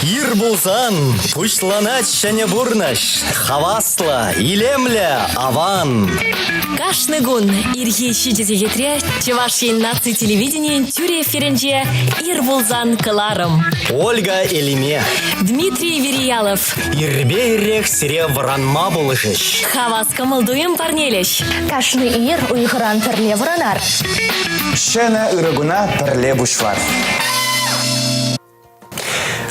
Ир пулсан пуҫланать ҫӗнӗ пурнӑҫ. Хаваслӑ, илемлӗ, аван. Кашни кун ирхи 7 сехетре Чӑваш Ен наци телевиденийӗн тӳрӗ эфирӗнче «Ир пулсан» кӑларӑм. Ольга Элиме. Дмитрий Вериялов. Ирпе ирех сире вӑранма пулӑшӗҫ. Хавас кӑмӑл-туйӑм парнелӗҫ. Кашни ир уйӑхран пӗрле вӑранар. Ҫӗнӗ ырӑ куна пӗрле пуҫлар.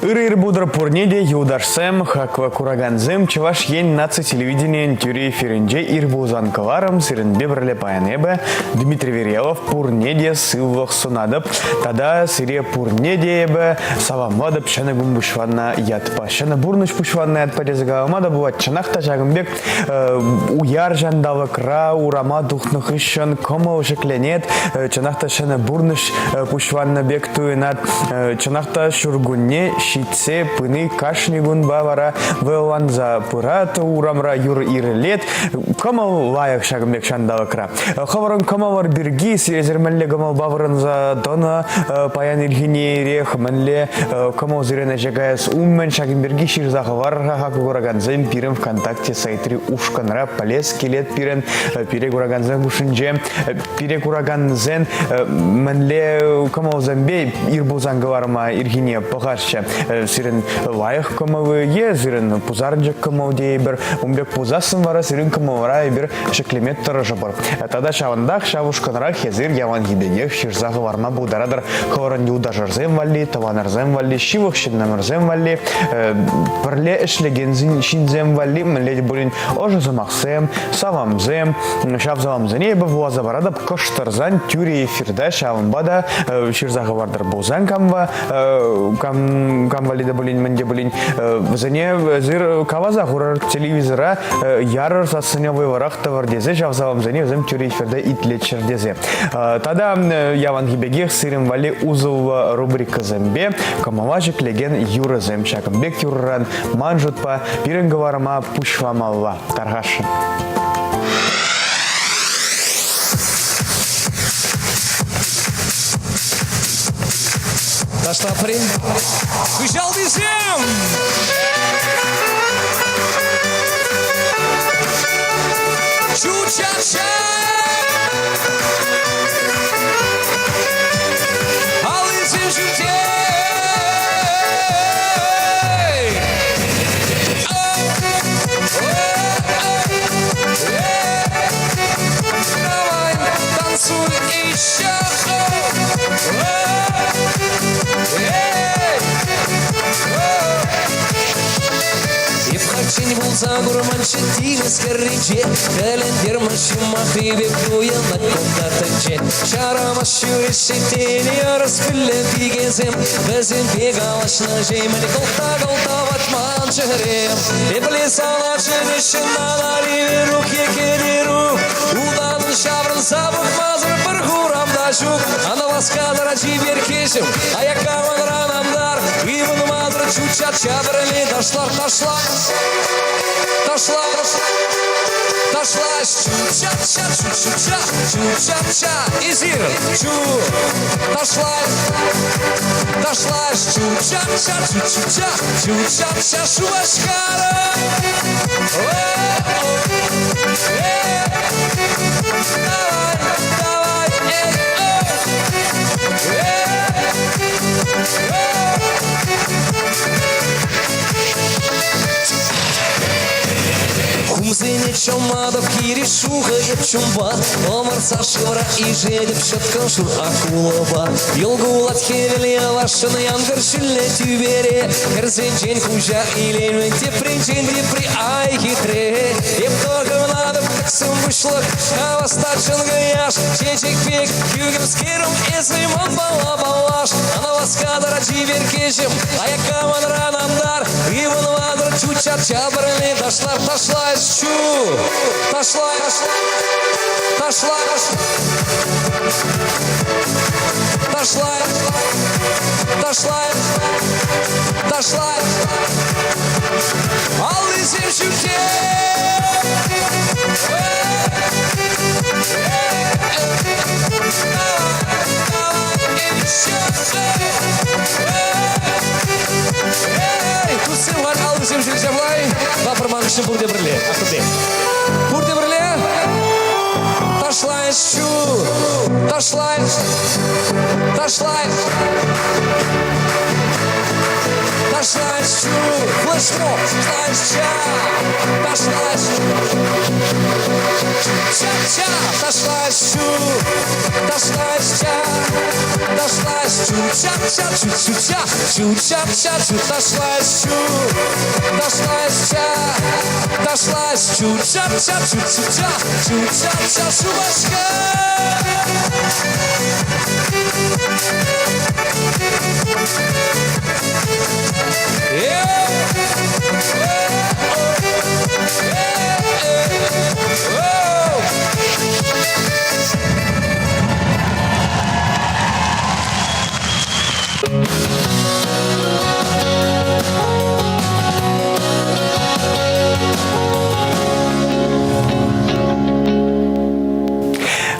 Ырӑ ир пултӑр пурне те юлташсем, хаклӑ куракансем, Чӑваш Ен наци телевиденийӗн тӳрӗ эфирӗнче ир пулсан кӑларӑм сирӗнпе пӗрле паян эпӗ, Дмитрий Верьялов, пурне те сывлӑх сунатӑп. Тата сире пурне те эпӗ саламлатӑп ҫӗнӗ кун пуҫланнӑ ятпа. Ҫӗнӗ пурнӑҫ пуҫланнӑ ятпа тесе калама та пулать. Чӑнах та ҫакӑн пек уяр ҫанталӑкра урама тухнӑ хыҫҫӑн кӑмӑл ҫӗкленет, чӑнах та ҫӗнӗ пурнӑҫ пуҫланнӑ пек туйӑнать. Чӑнах та ҫуркунне ҫитсе пыни кашни кунпа вара вӑйланса пырать, урамра юр ирӗлет. Кӑмӑл лайӑх ҫакӑн пек ҫанталӑкра. Хӑвӑрӑн кӑмӑлӑр пирки эсир мӗнле кӑмӑлпа вырӑнса тӑнӑ паян ирхине ирех, мӗнле кӑмӑл сирен ӗҫе каяс умӗн ҫакӑн пирки ҫырса хӑварӑр-ха хаклӑ куракансем пирӗн ВКонтакте сайтри ушкӑнра пӗлес килет пирӗн пире куракансен хушшинче пире куракансен мӗнле кӑмӑлсемпе ир пулсан кӑларма ирхине пӑхаҫҫӗ. Сирӗн лайӑх кӑмӑл е сирӗн пусарӑнчӑк кӑмӑл тейӗпӗр. Ун пек пулсассӑн вара сирӗн кӑмӑлӑра эпир ҫӗклеме тӑрӑшӑпӑр. Тата ҫавӑнтах ҫав ушкӑнрах эсир яланхи пекех ҫырса хӑварма пултаратӑр хӑвӑрӑн юлташӑрсем валли, тӑванӑрсем валли, ҫывӑх ҫыннӑмӑрсем валли, пӗрле ӗҫлекен ҫынсем валли мӗнле те пулин ӑшӑ сӑмахсем, саламсем. Ҫав саламсене эпӗ вуласа паратӑп кӑштӑрсан тӳрӗ эфирта ҫавӑнпа та ҫырса хӑвартӑр пулсан кампа кам, кам валли те пулин, мӗн те пулин, вӗсене эсир каласа хурӑр телевизора ярӑр сассине вӑйлӑрах тӑвӑр тесе ҫав саламсене вӗсем тӳрӗ эфирта итлеччӗр тесе. Тата яланхи пекех сирӗн валли усӑллӑ рубрикӑсемпе кӑмӑла ҫӗклекен юрӑсем ҫакӑн пек юрӑран ман шутпа пирӗн кӑларӑма пуҫламалла. Тархасшӑн. Ташлапри. Хыҫалтисем! Чу-ча-ча! Аллисем ҫӳлте! Давай, танцуй еще! Епхаччен пулса курманччӗ тинӗс хӗрринче, Тӗлӗнтермӗш юмахри пек туйӑнать кунта тӗнче. Ҫарамас ҫӳреҫҫӗ тенӗ ярас пӳллӗ пикесем, Вӗсемпе калаҫнӑ ҫемӗн кӑлта-кӑлта ватман чӗрем. Епле сана чӗнеҫҫӗ Нанари-Верук е Кӗтерук, Утатӑн ҫаврӑнса пӑхмасӑр пӗр хурав та ҫук. Ана васкатӑр чиперккеҫӗм, аякка манран антар. Ывӑнмасӑр чучча пӗрле ташлар, ташла. Ташла, ташла, чу-ча-ча, чу-чу-ча, чу-ча-ча, эсир чу, ташла, ташла, чу-ча-ча, чу-чу-ча, чу-ча-ча, Шупашкара! Давай, давай, эй, эй, Хумсене чӑматӑп хирӗҫ шухӑ эп чунпа, Ӑмӑртса шывра ишетӗп ҫӑткӑн шур акулӑпа. Йӑл кулать хӗвел йӑвашшӑн янкӑр ҫӳллӗ тӳпере, Хӗрсенчен хуҫа илеймӗн тепринчен тепри ай хитре. Эп тӑхӑнатӑп тӗксӗм пуҫлӑх, хавас та чӑнкӑ яш, Чечек пек хӳхӗмскерӗм, эсӗ манпала паллаш. Ана васкатӑр чиперккеҫӗм, аякка манран антар. Ывӑнмасӑр чучча пӗрле ташлар, ташлай, чу, ташлай, ташлай, ташлай, ташлай, ташлай. Аллисем ҫӳлте! Вӗҫне пурте пӗрле. Ахӑрте. Пурте пӗрле. Ташлаҫ ҫу, ташлаҫ, ташлаҫ. Ташлаҫ ҫу, флешмоб, ташлаҫ ча, ташлаҫ. Ча-ча, ташлаҫ ҫу, ташлаҫ ча, ташлаҫ ҫу, ча-ча, чу-чу-ча, чу-ча-ча, чу, ташлаҫ ҫу, ташлаҫ ча, ташлаҫ ҫу, ча-ча, чу-чу-ча, чу-ча-ча, Шупашкар!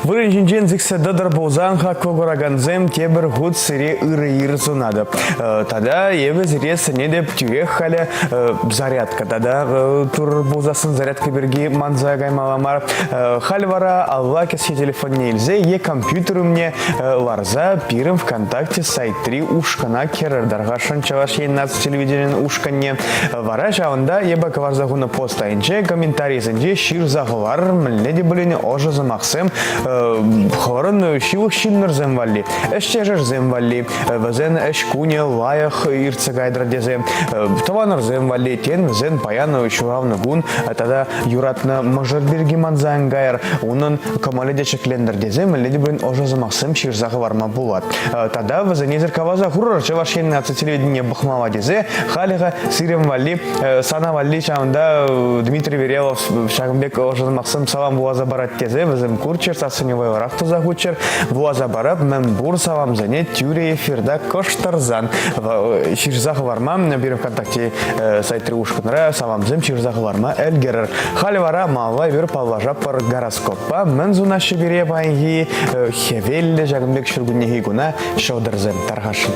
Вырӑн ҫинчен сиксе тӑтӑр пулсан хаклӑ куракансем тепӗр хут сире ырӑ ир сунатӑп. Тата эпӗ сире сӗнетӗп тӳрех халӗ зарядка тата тур пулсассӑн зарядка пирки манса каймалла мар. Халь вара алла кӗсье телефонне илсе е компьютер умне ларса пирӗн ВКонтакте сайтри ушкӑна кӗрӗр тархасшӑн Чӑваш Ен наци телевиденийӗн ушкӑнне. Вара ҫавӑнта эпӗ кӑларса хунӑ пост айӗнче комментарисенче ҫырса хӑварӑр мӗнле те пулин ӑшӑ сӑмахсем хӑвӑрӑн ҫывӑх ҫыннӑрсем валли, ӗҫтешӗрсем валли, вӗсен ӗҫ кунӗ лайӑх иртсе кайтӑр тесе тӑванӑрсем валли, тен, вӗсен паян ҫуралнӑ кун тата юратнӑ мӑшӑр пирки манса ан кайӑр, унӑн кӑмӑлӗ те ҫӗклентӗр тесе мӗнле те пулин ӑшӑ сӑмахсем ҫырса хӑварма пулать. Тата вӗсене эсир каласа хурӑр Чӑваш Ен наци телевиденине пӑхмалла тесе халӗ-ха сирӗн валли, сана валли ҫавӑнта Дмитрий Верелов ҫакӑн пек ӑшӑ сӑмахсем салам вуласа парать тесе вӗсем курччӑр, сассине вӑйлӑрах туса хуччӑр, вуласа парап мӗнпур саламсене тӳрӗ эфирта кӑштӑрсан ҫырса хӑварма пирӗн ВКонтакте сайтри ушкӑнра саламсем ҫырса хӑварма ӗлкӗрӗр. Халӗ вара малалла эпир паллашатпӑр гороскоппа. Мӗн сунаҫҫӗ пире паянхи хӗвеллӗ ҫакӑн пек ҫуркуннехи куна ҫӑлтӑрсем тархасшӑн.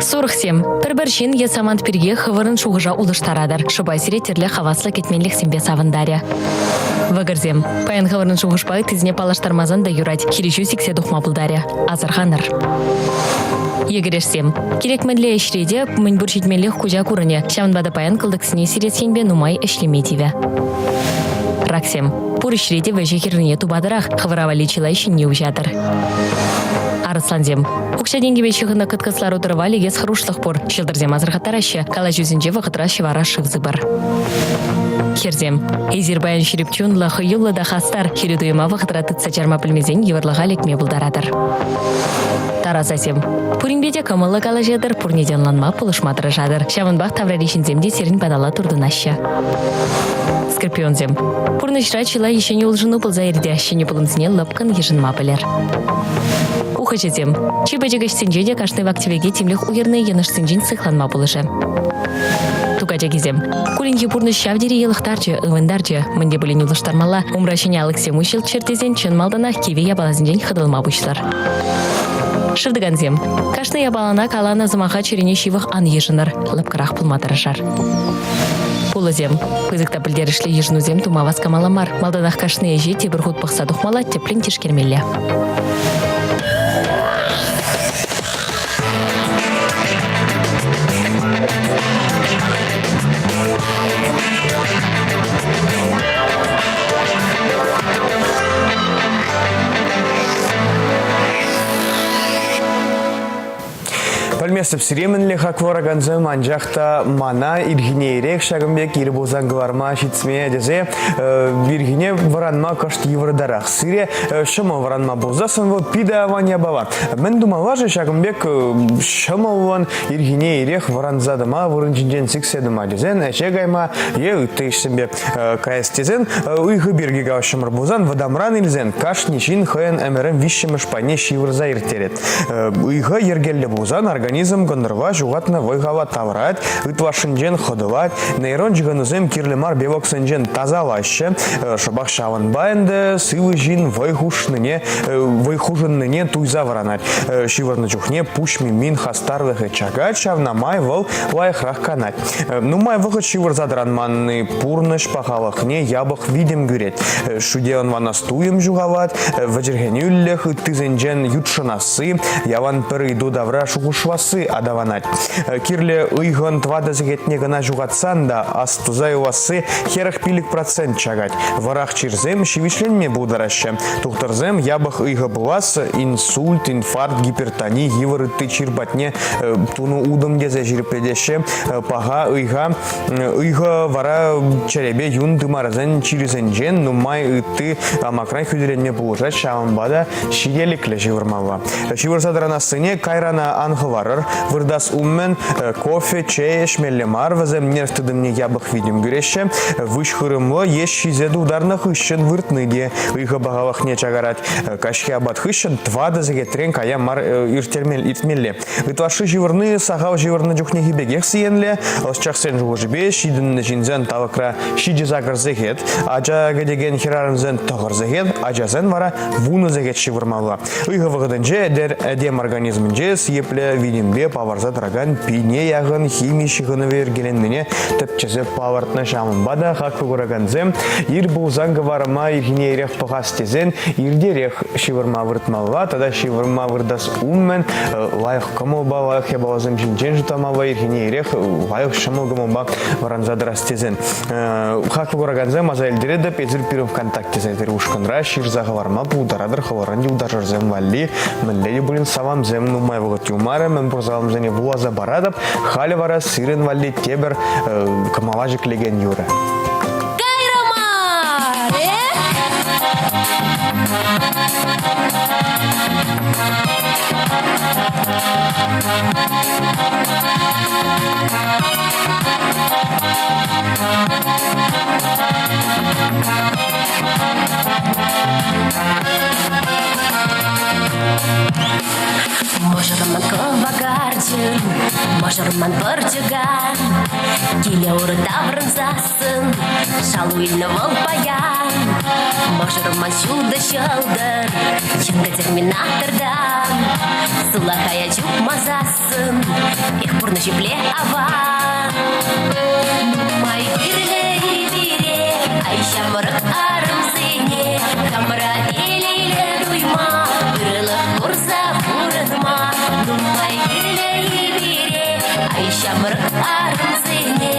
Сурӑхсем. Пӗр-пӗр ҫын е самант пирки хӑвӑрӑн шухӑша улӑштаратӑр. Шӑпа сире тӗрлӗ хаваслӑ кӗтменлӗхсемпе савӑнтарӗ. Вӑкӑрсем. Паян хӑвӑрӑн шухӑшпа ыттисене паллаштармасан та юрать. Хирӗҫӳ сиксе тухма пултарӗ. Асӑрханӑр. Йӗкӗрешсем. Кирек мӗнле ӗҫре те мӗнпур ҫитмеллех куҫа курӑнӗ. Ҫавӑнпа та паян кӑлтӑксене сирес енпе нумай ӗҫлеме тивӗ. Раксем. Пур ӗҫре те вӗҫӗ хӗррине тупатӑрах, хӑвӑра валли чылай ҫӗнни уҫатӑр. Арӑслансем. Укҫа-тенкӗпе ҫыхӑннӑ кӑткӑс лару-тӑрӑва лекес хӑрушлӑх пур. Ҫӑлтӑрсем асӑрхаттараҫҫӗ. Калаҫусенче вӑхӑтра ҫӑвара шыв сыпӑр. Хӗрсем. Эсир паян ҫирӗп чунлӑ, хӑюллӑ та хастар. Хӗрӳ туйӑма вӑхӑтра тытса чарма пӗлмесен йывӑрлӑха лекме пултаратӑр. Тарасасем. Пуринпе те кӑмӑллӑ калаҫатӑр, пурне те ӑнланма, пулӑшма тӑрӑшатӑр. Ҫавӑнпах таврари ҫынсем те сирӗн паталла туртӑнаҫҫӗ. Скорпионсем. Пурнӑҫра чылай ҫӗнӗ улшӑну пулса иртӗ. Ҫӗнӗ пулӑмсене лӑпкӑн йышӑнма пӗлӗр. Ухӑҫӑсем. Чи пӗчӗк ӗҫсенче те кашни вак-тӗвеке тимлӗх уйӑрни йӑнӑшсенчен сыхланма пулӑшӗ. Тукачакисем. Кулленхи пурнӑҫ ҫав тери йӑлӑхтарчӗ, ывӑнтарчӗ. Мӗн те пулин улӑштармалла. Умра ҫӗнӗ алӑксем уҫӑлччӑр тесен чӑн малтанах кивӗ япаласенчен хӑтӑлма пуҫлар. Шывтӑкансем. Кашни япалана каланӑ сӑмаха чӗрене ҫывӑх ан йышӑнӑр. Лӑпкӑрах пулма тӑрӑшар. Пулӑсем. Пысӑк та пӗлтерӗшлӗ йышӑнусем тума васкамалла мар. Малтанах кашни ӗҫе тепӗр хут пӑхса тухмалла, тӗплӗн тишкермелле. Пӗлместӗп сире мӗнле хак варакансем, анчах та мана ирхине ирех ҫакӑн пек ир пулсан кӑларма ҫитме тесе ирхине вӑранма кӑшт йывӑртарах. Сире ҫӑмӑл вӑранма пулсассӑн вӑл питӗ аван япала. Мӗн тумалла-ши ҫакӑн пек ҫӑмӑллӑн ирхине ирех вӑранса тӑма, вырӑн ҫинчен сиксе тӑма тесен ӗҫе кайма е ытти ӗҫсемпе каяс тесен ыйхӑ пирки калаҫрӑмӑр пулсан вӑтамран илсен кашни ҫын хӑйӗн ӗмӗрӗн виҫҫӗмӗш пайне ҫывӑрса ирттерет. Ыйхӑ йӗркеллӗ пулсан организм. Организм кӑнтӑрла ҫухатнӑ вӑй-хала тавӑрать, ытлашшинчен хӑтӑлать, нейрон ҫыхӑнусем кирлӗ мар белоксенчен тасалаҫҫӗ. Шӑпах ҫавӑнпа ӗнтӗ сывӑ ҫын вӑй хушнине, вӑй хушӑннине туйса вӑранать. Ҫывӑрнӑ чухне пуҫ мимин хастарлӑхӗ чакать, ҫавна май вӑл лайӑхрах канать. Нумай вӑхӑт ҫывӑрса тӑранманни пурнӑҫ пахалӑхне япӑх витӗм кӳрет. Шӳте ӑнланас туйӑм ҫухалать, вӗчӗрхенӳлӗх ыттисенчен ютшӑнасси, ялан пӗр ыйту тавра шухӑшласси аталанать. Кирлӗ ыйхӑн тӑватӑ сехетне кӑна ҫухатсан та ас туса юласси 45% чакать. Вӑрах чирсем ҫивӗчленме пултараҫҫӗ. Тухтӑрсем япӑх ыйхӑ пулас, инсульт, инфаркт, гипертони, йывӑр ытти чир патне тунӑ утӑм тесе ҫирӗплетеҫҫӗ. Паха ыйха ыйхӑ вара чӗрепе юн тымарӗсен чирӗсенчен нумай ытти амакран хӳтӗленме пулӑшать, ҫавӑнпа та ҫителӗклӗ ҫывӑрмалла. Ҫывӑрса тӑранассине кайрана ан хӑварӑр. Выртас умӗн кофе, чей ӗҫмелле мар, вӗсем нерв тытӑмне япӑх витӗм кӳреҫҫӗ. Выҫ хырӑмлӑ е ҫисе тултарнӑ хыҫҫӑн выртни те ыйхӑ пахалӑхне чакарать. Каҫхи апат хыҫҫӑн тӑватӑ сехетрен кая мар иртмелле. Ытлашши ҫывӑрни сахал ҫывӑрнӑ чухнехи пекех сиенлӗ. Ӑсчахсен шухӑшӗпе ҫитӗннӗ ҫынсен талӑкра ҫичӗ-сакӑр сехет, ача кӗтекен хӗрарӑмсен тӑхӑр сехет, ачасен вара вунӑ сехет ҫывӑрмалла. Ыйхӑ вӑхӑтӗнче этем организмӗнче сиеплӗ витӗмпе палӑрса тӑракан пине яхӑн хими ҫыхӑнӑвӗ йӗркеленнине тӗпчесе палӑртнӑ. Ҫавӑнпа та хаклӑ куракансем ир пулсан кӑварӑма ирхине ирех пӑхас тесен иртерех ҫывӑрма выртмалла тата ҫывӑрма выртас умӗн лайӑх кӑмӑлпа, лайӑх япаласем ҫинчен шутламалла, ирхине ирех лайӑх ҫӑмӑл кӑмӑлпа вӑранса тӑрас тесен. Хаклӑ куракансем, аса илтеретӗп, эсир пирӗн ВКонтакте сайтри ушкӑнра ҫырса хӑварма пултаратӑр хӑвӑрӑн юлташӑрсем валли мӗнле те пулин саламсем нумай вӑхӑт юлмарӗ, мӗн пур саламсене вуласа паратӑп. Халӗ вара сирӗн валли тепӗр кӑмӑла ҫӗклекен юрӑ. Кайрӑмӑр! Мӑшӑрӑмӑн кӑвакарчӑн, мӑшӑрӑмӑн пӑрчӑкан, киле урӑ таврӑнсассӑн шалу илнӗ вӑл паян. Мӑшӑрӑмӑн ҫутӑ ҫӑлтӑр, чӑнкӑ терминатортан, сулахая чупмасассӑн, эх, пурнӑҫ епле аван. Нумай кирлӗ-и пире, ай, ҫамрӑк арӑмсене, хамӑра телейлӗ туйма, ырӑлӑх курса пурӑнма. Нумай кирлӗ-и пире, ай, ҫамрӑк арӑмсене,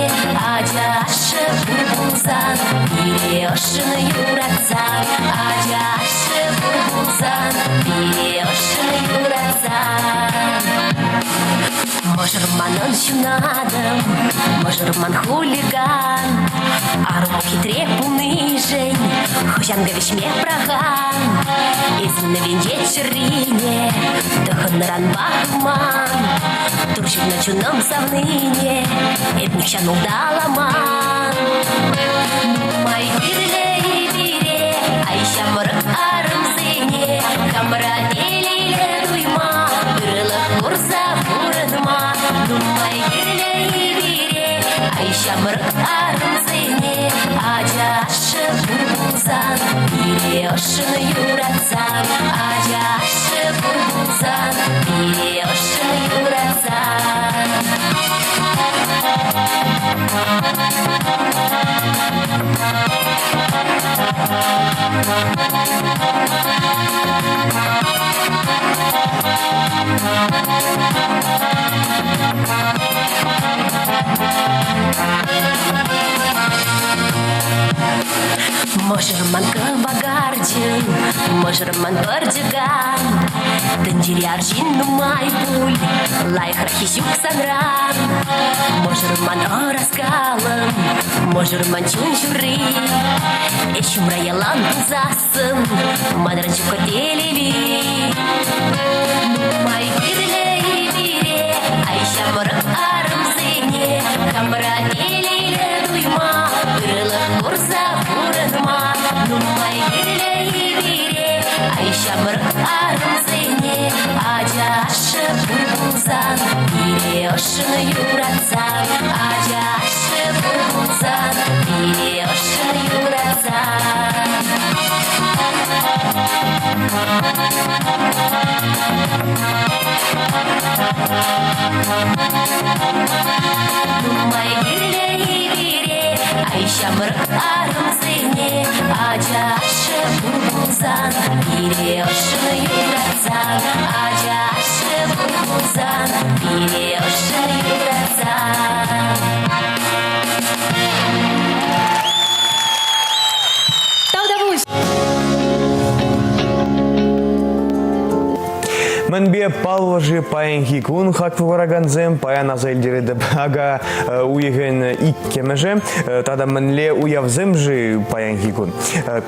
ача ашшӗ пур пулсан, пире ӑшшӑн юратсан, ача ашшӗ пур пулсан, пире ӑшшӑн юратсан. Мӑшӑр манӑн ҫунатӑм, мӑшӑр ман хулиган. Арӑм хитре пулнишӗн хӑҫан кӗвӗҫме пӑрахан. Эсӗ венчет чӗррине тӑхӑннӑранпа хывман. Тур ҫырнӑ чунӑм савнине эп нихҫан улталаман. Нумай кирлӗ-и пире, ай ҫамрӑк арӑмсене, хамӑра телейлӗ туйма, ырӑлӑх курса пурӑнма. Нумай кирлӗ-и пире, ай ҫамрӑк арӑмсене, ача ашшӗ пур пулсан, пире ӑшшӑн юратсан, ача ашшӗ пур пулсан, пире ӑшшӑн юратсан. Мӑшӑрман кӑвакарчӑн, мӑшӑрман пӑрчӑкан, Тӗнчере арҫын нумай пуль, лайӑхраххи ҫук санран. Мӑшӑрман ӑраскалӑм, мӑшӑрман чун ҫурри, Эс ҫумра ялан пулсассӑн, манран ҫук телейли. Нумай кирлӗ-и пире, ай ҫамрӑк арӑмсене, Хамӑра телейлӗ туйма, ырӑлӑх курса пурӑнма. Нумай кирлӗ-и пире, ай ҫамрӑк арӑмсене, ача ашшӗ пур пулсан. ӑшшӑн юратсан, ача ашшӗ пур пулсан, пире ӑшшӑн юратсан. Нумай кирлӗ-и пире, ай ҫамрӑк арӑмсене, ача ашшӗ пур пулсан, пире ӑшшӑн юратсан, ача ашшӗ пур пулсан, пире ӑшшӑн юратсан. Тавтапуҫ! Мӗнпе паллӑ-ши паянхи кун хаклӑ куракансем? Паян аса илтеретӗп ака уйӑхӗн иккӗмӗшӗ. Тата мӗнле уявсем-ши паянхи кун?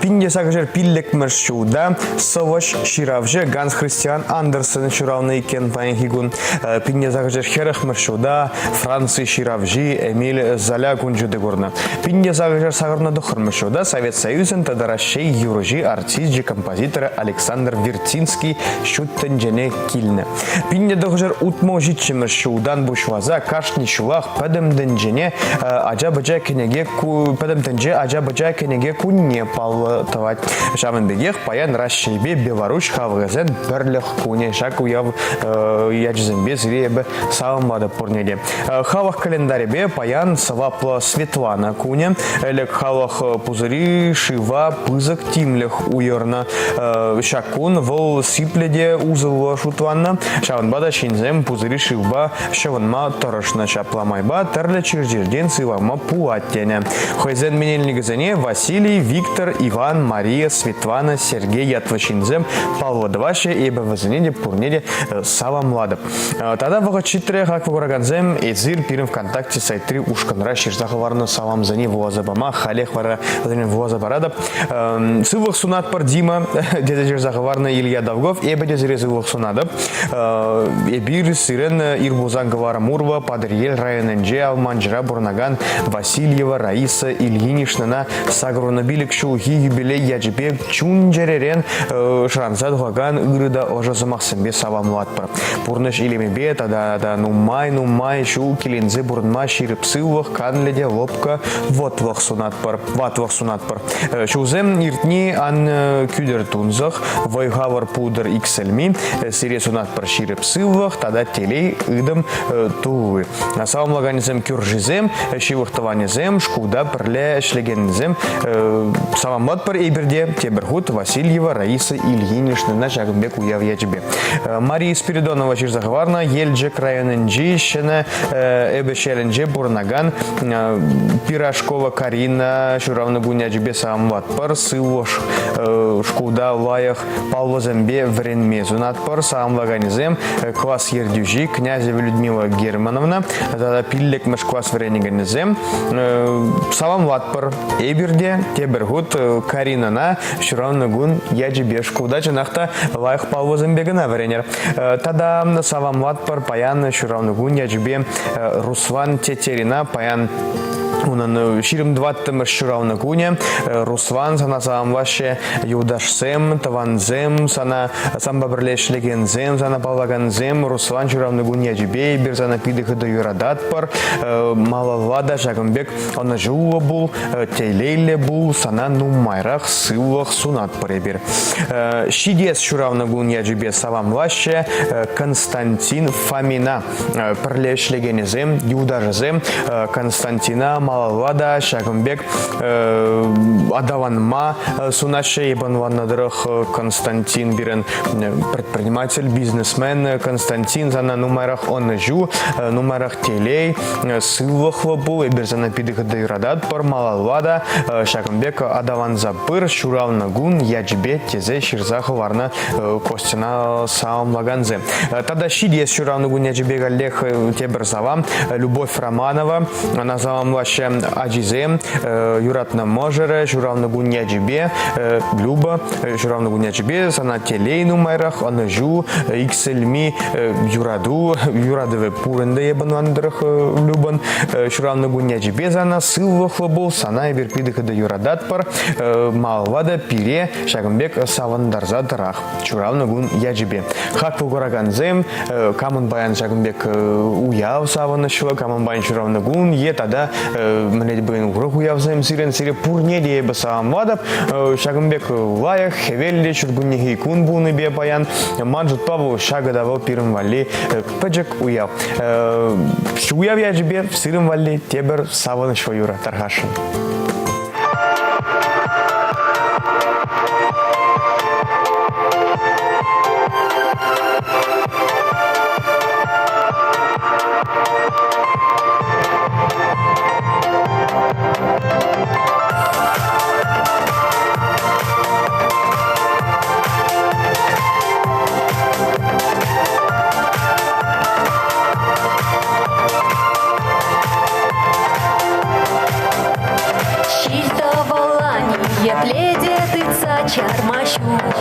1805 ҫулта сӑвӑҫ ҫыравҫӑ Ганс Христиан Андерсен ҫуралнӑ иккен паянхи кун. 1840 ҫулта Франци ҫыравҫи Эмиль Золя кун ҫути курнӑ. 1889 ҫулта Совет Союзӗн тата Раҫҫей юрӑҫи, артисчӗ, композиторӗ Александр Вертинский ҫут тӗнчене килнӗ. 1967 ҫултан пуҫласа кашни ҫулах пӗтӗм тӗнчене ача-пӑча кӗнеке пӗтӗм тӗнче ача-пӑча кӗнеке кунне паллӑ тӑвать. Ҫавӑн пекех паян Раҫҫейпе Беларуҫ халӑхӗсен пӗрлӗх кунӗ. Ҫак уяв ячӗсемпе сире эпӗ саламлатӑп пурне те. Халӑх календарӗпе паян сӑваплӑ Светлана кунӗ. Ӗлӗк халӑх пусӑри шыва пысӑк тимлӗх уйӑрнӑ. Ҫак кун вӑл сиплӗ те усӑллӑ шутланнӑ. Ҫавӑнпа та ҫынсем пусӑри шывпа ҫӑвӑнма тӑрӑшнӑ. Ҫапла майпа тӗрлӗ чир-чиртен сывалма пулать тенӗ. Хӑйсен менелникӗсене Василий, Виктор, Иван, Мария, Светлана, Сергей ятлӑ ҫынсем паллӑ тӑваҫҫӗ. Эпӗ вӗсене те пурне те саламлатӑп. Тата вӑхӑт ҫитрӗ, хаклӑ куракансем, эсир пирӗн ВКонтакте сайтри ушкӑнра ҫырса хӑварнӑ саламсене вуласа пама халех вара вӗсене вуласа паратӑп. Сывлӑх сунатпӑр, Дима, тесе ҫырса хӑварнӑ Илья Долгов. Эпӗ те сире сывлӑх сунатӑп. Эпир сирӗн ир пулсан кӑварӑм урлӑ Патӑрьел районӗнче Алманчӑра пурӑнакан Васильева Раиса Ильиничнӑна 85 ҫулхи юбилей ячӗпе чун-чӗререн шӑранса тухакан ырӑ та ӑшӑ сӑмахсемпе саламлатпӑр. Пурнӑҫ илемӗпе тата та нумай-нумай ҫул киленсе пурӑнма ҫирӗп сывлӑх, канлӗ те лӑпкӑ вӑтлӑх сунатпӑр, ватлӑх сунатпӑр. Ҫулсем иртни ан кӳтӗр тунсӑх, вӑй-хавӑр пултӑр иксӗлми, сире сунатпӑр ҫирӗп сывлӑх тата телей ытӑм тулли. Саламлаканӗсем кӳршисем, ҫывӑх тӑванӗсем, шкулта пӗрле ӗҫлекенсем саламлатпӑр эпир те тепӗр хут Васильева Раиса Ильиничнӑна ҫакӑн пек уяв ячӗпе. Мария Спиридонова ҫырса хӑварнӑ Елчӗк районӗнчи Ҫӗнӗ Эпеҫелӗнче пурӑнакан Пирожкова Карина ҫуралнӑ кун ячӗпе саламлатпӑр. Сывлӑш шкулта лайӑх паллӑсемпе вӗренме сунатпӑр. Саламлаканӗсем класс ертӳҫи Князева Людмила Германовна тата пиллӗкмӗш класс вӗренекенӗсем саламлатпӑр. Эпир те тепӗр хут Каринӑна ҫуралнӑ кун ячӗпе шкулта чӑнах та лайӑх паллӑсемпе кӑна вӗренер. Тата саламлатпӑр паян ҫуралнӑ кун ячӗпе Руслан Тетерина паян унӑн 24-мӗш ҫуралнӑ кунӗ. Руслан сана саламлаҫҫӗ юлташсем, тӑвансем, сана санпа пӗрле ӗҫлекенсем, сана паллакансем. Руслан ҫуралнӑ кун ячӗпе эпир сана питӗ хытӑ юрататпӑр. Малалла та ҫакӑн пек ӑнӑҫуллӑ пул, телейлӗ пул, сана нумайрах сывлӑх сунатпӑр эпир. Ҫитес ҫуралнӑ кун ячӗпе саламлаҫҫӗ Константин Фомина. Пӗрле ӗҫлекенӗсем, юлташӗсем Константина малалла та ҫакӑн пек аталанма сунаҫҫӗ. Эп ӑнланнӑ тӑрӑх Константин пирӗн предприниматель, бизнесмен. Константин сана нумайрах ӑнӑҫу, нумайрах телей, сывлӑхлӑ пул. Эпир сана питӗ хытӑ юрататпӑр. Малалла та ҫакӑн пек аталанса пыр. Ҫуралнӑ кун ячӗпе тесе ҫырса хӑварнӑ Костьӑна саламлакансем. Тата ҫитес ҫуралнӑ кун ячӗпе каллех тепӗр салам. Любовь Романова. Ӑна саламлаҫҫӗ. пӗлтереҫҫӗ ачисем, юратнӑ мӑшӑрӗ, ҫуралнӑ кун ячӗпе, Люба, ҫуралнӑ кун ячӗпе сана телей нумайрах, ӑнӑҫу, иксӗлми юрату, юратӑвӗ пур ӗнтӗ эпӗ ӑнлантӑрах Любӑн. Ҫуралнӑ кун ячӗпе сана сывлӑхлӑ пул, сана эпир питӗ хытӑ юрататпӑр. Малалла та пире ҫакӑн пек савӑнтарса тӑрах. Ҫуралнӑ кун ячӗпе. Хаклӑ куракансем, камӑн паян ҫакӑн пек уяв савӑнӑҫлӑ, камӑн паян ҫуралнӑ кун е тата мӗнле те пулин урӑх уявсем сирӗн, сире пурне те эпӗ саламлатӑп. Ҫакӑн пек лайӑх, хӗвеллӗ ҫуркуннехи кун пулнипе паян ман шутпа вӑл ҫакӑ та вӑл пирӗн валли пӗчӗк уяв. Уяв ячӗпе сирӗн валли тепӗр савӑнӑҫлӑ юрӑ тархасшӑн. Ҫил-тӑвӑла ниепле те тытса чарма ҫук.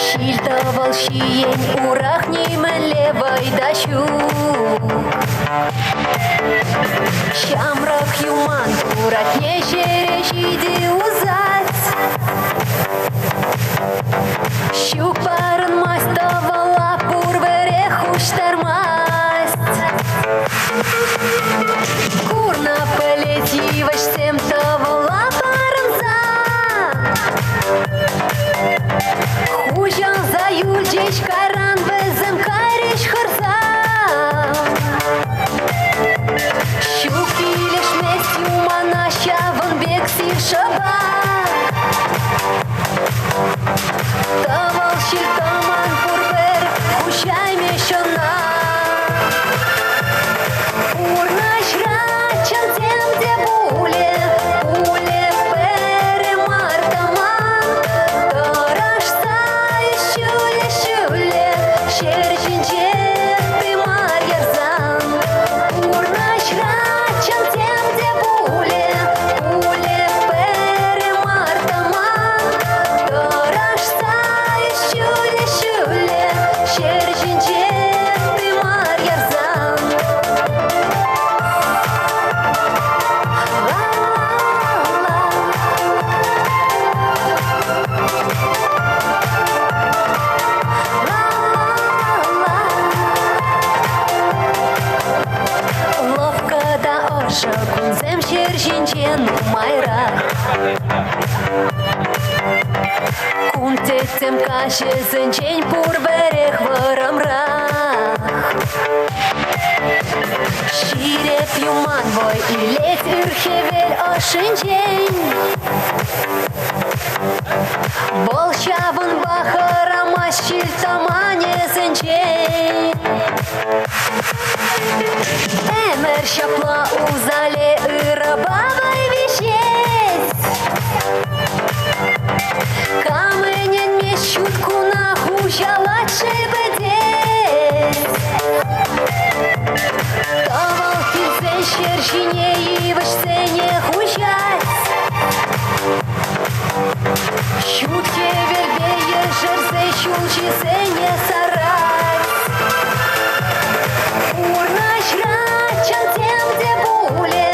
Ҫил-тӑвӑл ҫиен урах нимӗнле вӑй та ҫук. Ҫамрӑк юман туратне ҫӗре ҫити усать. Ҫук парӑнмасть тӑвӑла пурпӗрех хуҫтармасть. Курнӑ пӗлет йывӑҫсем тӑвӑла парӑнсан. Хуҫалса юлчӗҫ кайран вӗсем кайрӗҫ хӑрса. Ҫук килӗшмест юмана ҫавӑн пек сив шӑпа. Тӑвӑл ҫил тӑман пурпӗр хуҫаймӗҫ ӑна. Пурнӑҫра чӑн те пулӗ, пулӗ пӗр мар тӑман. Тӑрӑшса ҫӳле-ҫӳле ҫӗр ҫинче тымар ярсан. Пурнӑҫра чӑн те пулӗ, пулӗ пӗр мар тӑман. Тӑрӑшса ҫӳле-ҫӳле ҫӗр ҫинче тымар ярсан. Лӑпкӑ та ӑшӑ кунсем ҫӗр ҫинче нумайрах. Кун тӗттӗм каҫӗсенчен пурпӗрех вӑрӑмрах. Ҫирӗп юман вӑй илет ыр хӗвел ӑшӗнчен. Вӑл ҫавӑнпа хӑрамасть ҫил-тӑманӗсенчен. Ӗмӗр ҫапла усале ырӑпа вӑй виҫет. Кам ӗненмест ҫут куна хуҫалать шӗпӗтет. Тӑвӑл килсен ҫӗр ҫине йывӑҫсене хуҫать. Ҫут хӗвелпе ешерсе ҫулҫисене сарать. Пурнӑҫра чӑн тем те пулӗ,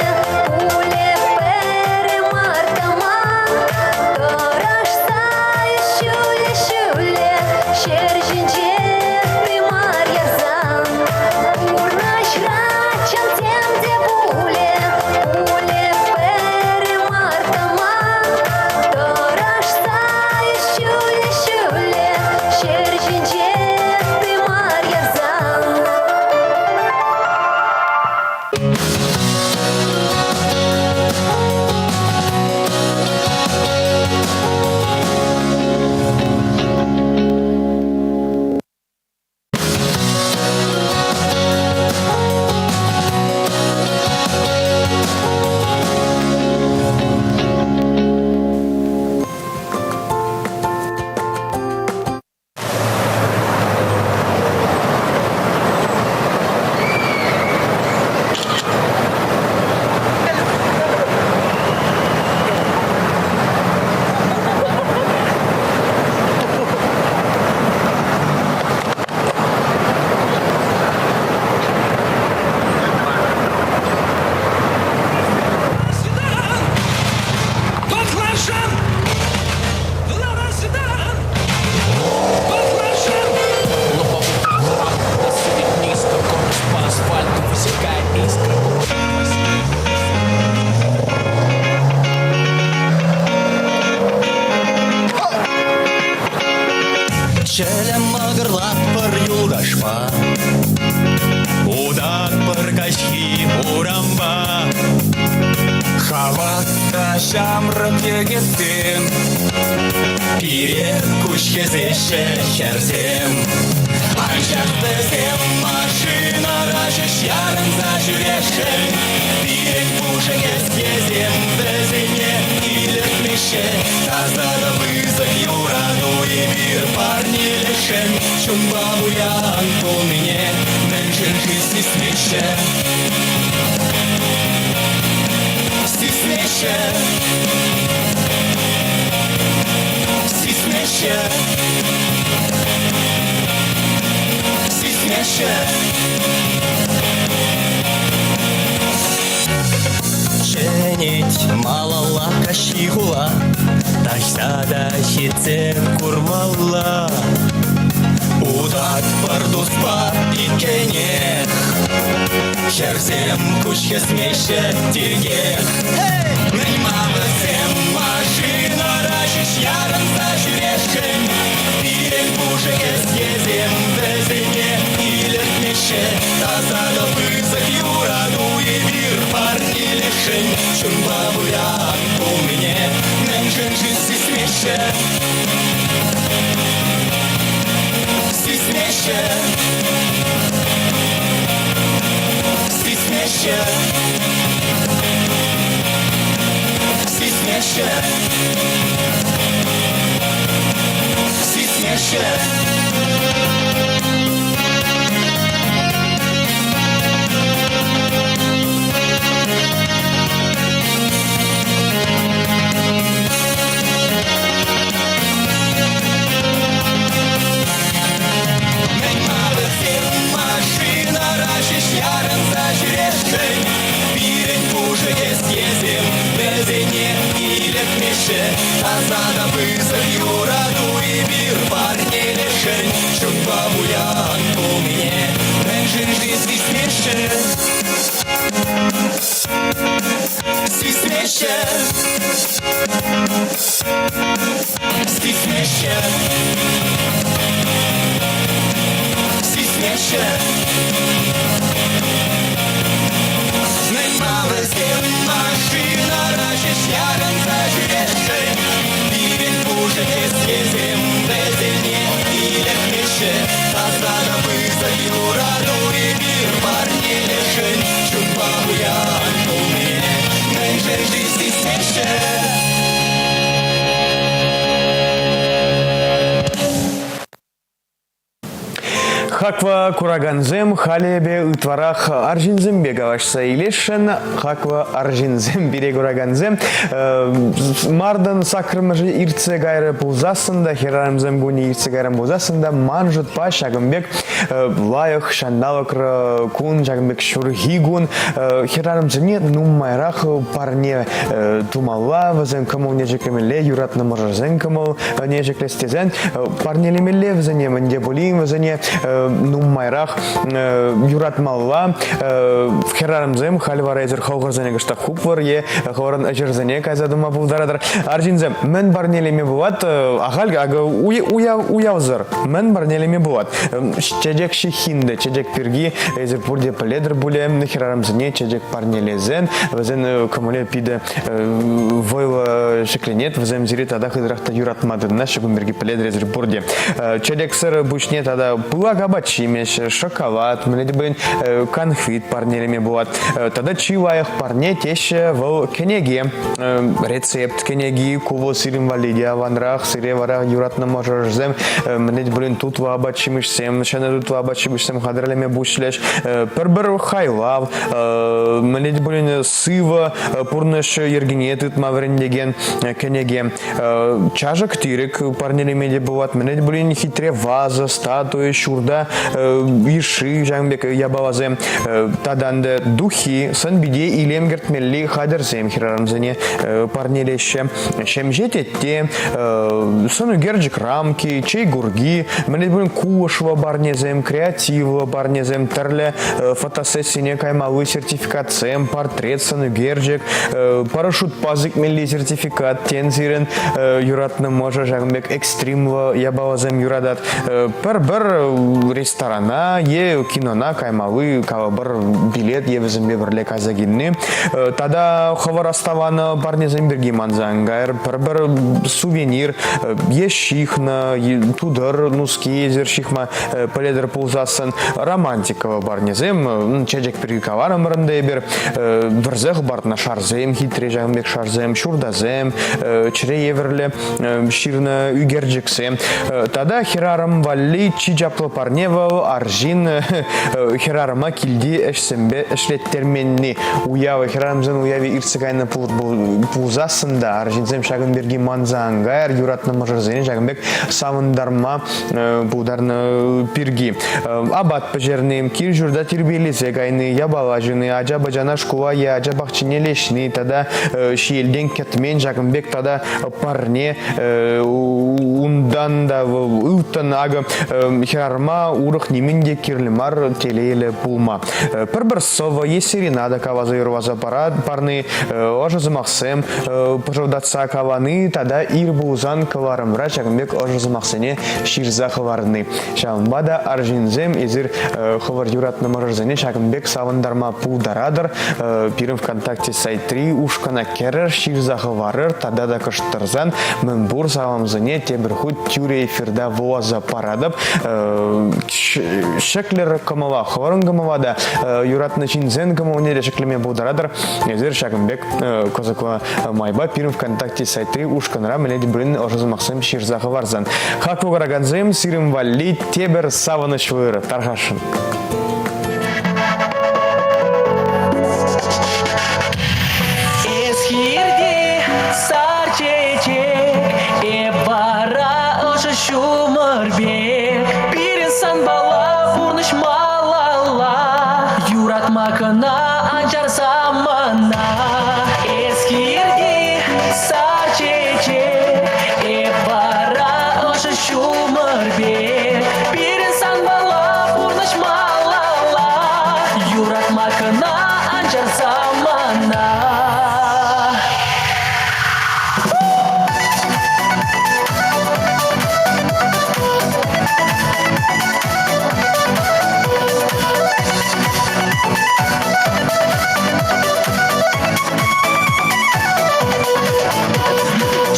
Урампа Хавас та ҫамрӑк йӗкӗтсем Пире куҫ хӗсеҫҫӗ хӗрсем. Анчах вӗсем машинӑра ҫеҫ ярӑнса ҫӳресшӗн. Пирӗн пушӑ кӗсьесем вӗсене илӗртмеҫҫӗ. Таса та пысӑк юрату эпир парнелесшӗн. Чунпа пуян пулнине мӗншӗн-ши сисмеҫҫӗ? Сисмеҫҫӗ. Сисмеҫҫӗ. Сисмеҫҫӗ. Чӗнет малалла каҫхи хула, Таҫта та ҫитсе курмалла. Утатпӑр туспа иккенех, Хӗрсем куҫ хӗсмеҫҫӗ текех. Мӗн-ма вӗсем машинӑра ҫеҫ ярӑнса ҫӳресшӗн? Пирӗн пушӑ кӗсьесем вӗсене илӗртмеҫҫӗ. Таса та пысӑк юрату эпир парнелесшӗн. Чунпа пуян пулнине мӗншӗн-ши сисмеҫҫӗ? Сисмеҫҫӗ. Сисмеҫҫӗ. Сисмеҫҫӗ. Сисмеҫҫӗ. Мӗн-ма вӗсем машинӑра ҫеҫ ярӑнса ҫӳресшӗн? Пирӗн пушӑ кӗсьесем вӗсене илӗртмеҫҫӗ. Таса та пысӑк юрату эпир парнелесшӗн. Чунпа пуян пулнине мӗншӗн-ши сисмеҫҫӗ? Сисмеҫҫӗ. Сисмеҫҫӗ. Сисмеҫҫӗ. Мӗн-ма вӗсем машинӑра ҫеҫ ярӑнса ҫӳресшӗн? Пирӗн пушӑ кӗсьесем вӗсене илӗртмеҫҫӗ. Таса та пысӑк юрату эпир парнелесшӗн. Чунпа пуян пулнине мӗншӗн-ши сисмеҫҫӗ? Хаклӑ куракансем, халӗ эпӗ ытларах арҫынсемпе калаҫса илесшӗн. Хаклӑ арҫынсем, пире куракансем, мартӑн саккӑрмӗшӗ иртсе кайрӗ пулсассӑн та, хӗрарӑмсем кунӗ иртсе кайрӗ пулсассӑн та, ман шутпа ҫакӑн пек лайӑх ҫанталӑк кун, ҫакӑн пек ҫурхи кун хӗрарӑмсене нумайрах парне тумалла, вӗсен кӑмӑлне ҫӗклемелле, юратнӑ мӑшӑрсен кӑмӑлне ҫӗклес тесен парнелемелле вӗсене, мӗн те пулин вӗсене нумайрах юратмалла. Хӗрарӑмсем халь вара эсир хӑлхӑрсене кӑштах хупӑр е хӑвӑрӑн ӗҫӗрсене кайса тума пултаратӑр. Арҫынсем, мӗн парнелеме пулать? Ахаль акӑ уяв уявсӑр мӗн парнелеме пулать? Чечек ҫыххинде чечек пирки эсир пурте пӗлетӗр пулӗ. Хӗрарӑмсене чечек парнелесен вӗсен кӑмӑлӗ питӗ вӑйлӑ ҫӗкленет. Вӗсем сире тата хытӑрах та юратма тытӑнаҫҫӗ. Кун пирки пӗлетӗр эсир пурте. Чечексӗр пуҫне тата пылак апат-ҫимӗҫ, шоколад, мӗнле те пулин канфет парнелеме пулать. Тата чи лайӑх парне теҫҫӗ вӑл кӗнеке. Рецепт кӗнеки, ку вӑл сирӗн валли те аванрах, сире вара юратнӑ мӑшӑрсем мӗнле те пулин тутлӑ апат-ҫимӗҫсем, ҫӗнӗ тутлӑ апат-ҫимӗҫсем хатӗрлеме пуҫлӗҫ. Пӗр-пӗр хайлав, мӗнле те пулин сывӑ пурнӑҫ йӗркине тытма вӗрентекен кӗнеке. Чашӑк-тирӗк парнелеме те пулать, мӗнле те пулин хитре ваза, статуя, ҫурта йышши ҫакӑн пек япаласем. Тата ӗнтӗ духи, сӑн-пите илем кӗртмелли хатӗрсем хӗрарӑмсене парнелеҫҫӗ. Ҫемҫе тетте, сӑн ӳкерчӗк рамки, чей курки, мӗнле те пулин кулӑшлӑ парнесем, креативлӑ парнесем, тӗрлӗ фотосессине каймалли сертификатсем, портрет, сӑн ӳкерчӗк, парашютпа сикмелли сертификат, тен, сирӗн юратнӑ мӑшӑр ҫакӑн пек экстримлӑ япаласем юратать. Пӗр-пӗр ресторана. хӑнана е кинона каймалли калӑпӑр билет е вӗсемпе пӗрле кайса килни. Тата хӑвӑр аставанӑ парнесем пирки манса ан кайӑр. Пӗр-пӗр сувенир е ҫыхнӑ, тутӑр, нуски эсир ҫыхма пӗлетӗр пулсассӑн романтикӑллӑ парнесем, чечек пирки каларӑмӑр ӗнтӗ эпир, вӗрсе хӑпартнӑ шарсем, хитре ҫакӑн пек шарсем, ҫуртасем, чӗре евӗрлӗ ҫырнӑ ӳкерчӗксем. Тата хӗрарӑм валли чи чаплӑ парне вӑл арҫын хӗрарӑма килти ӗҫсемпе ӗҫлеттерменни. Уявы, хӗрарӑмсен уявӗ иртсе кайнӑ пулсассӑн та арҫынсем ҫакӑн пирки манса ан кайӑр, юратнӑ мӑшӑрсене ҫакӑн пек савӑнтарма пултарнӑ пирки. Апат пӗҫерни, кил-ҫурта тирпейлесе кайни, япала ҫуни, ача-пӑчана шкула е ача пахчине леҫни тата ҫиелтен кӗтмен ҫакӑн пек тата парне унтан та ылтӑн акӑ хӗрарӑма урӑх нимӗн те кирлӗ мар телейлӗ пулма. Пӗр-пӗр сӑвӑ е серенада каласа юрласа парни, ӑшӑ сӑмахсем пӑшӑлтатса калани тата ир пулсан кӑларӑмра ҫакӑн пек ӑшӑ сӑмахсене ҫырса хӑварни. Ҫавӑнпа та арҫынсем эсир хӑвӑр юратнӑ мӑшӑрсене ҫакӑн пек савӑнтарма пултаратӑр. Пирӗн ВКонтакте сайтри ушкӑна кӗрӗр, ҫырса хӑварӑр тата та кӑшт тӑрсан мӗнпур саламсене тепӗр хут тӳрӗ эфирта вуласа паратӑп. Ҫӗклӗр кӑмӑла, хӑвӑрӑн кӑмӑла та юратнӑ ҫынсен кӑмӑлне те ҫӗклеме пултаратӑр. Эсир ҫакӑн пек кӑсӑклӑ майпа пирӗн ВКонтакте сайтри ушкӑнра мӗне те пулин ӑшӑ сӑмахсем ҫырса хӑварсан. Хаклӑ куракансем, сирӗн валли тепӗр савӑнӑҫлӑ ырӑ тархасшӑн. Эс хирте сар чечек, эп вара ӑшӑ ҫумӑр пек. Пирӗн санпала пурнӑҫ малалла, юратма кӑна ан чарсам мана. Эс хирте сар чечек, эп вара ӑшӑ ҫумӑр пек. Пирӗн санпала пурнӑҫ малалла, юратма кӑна ан чарсам мана.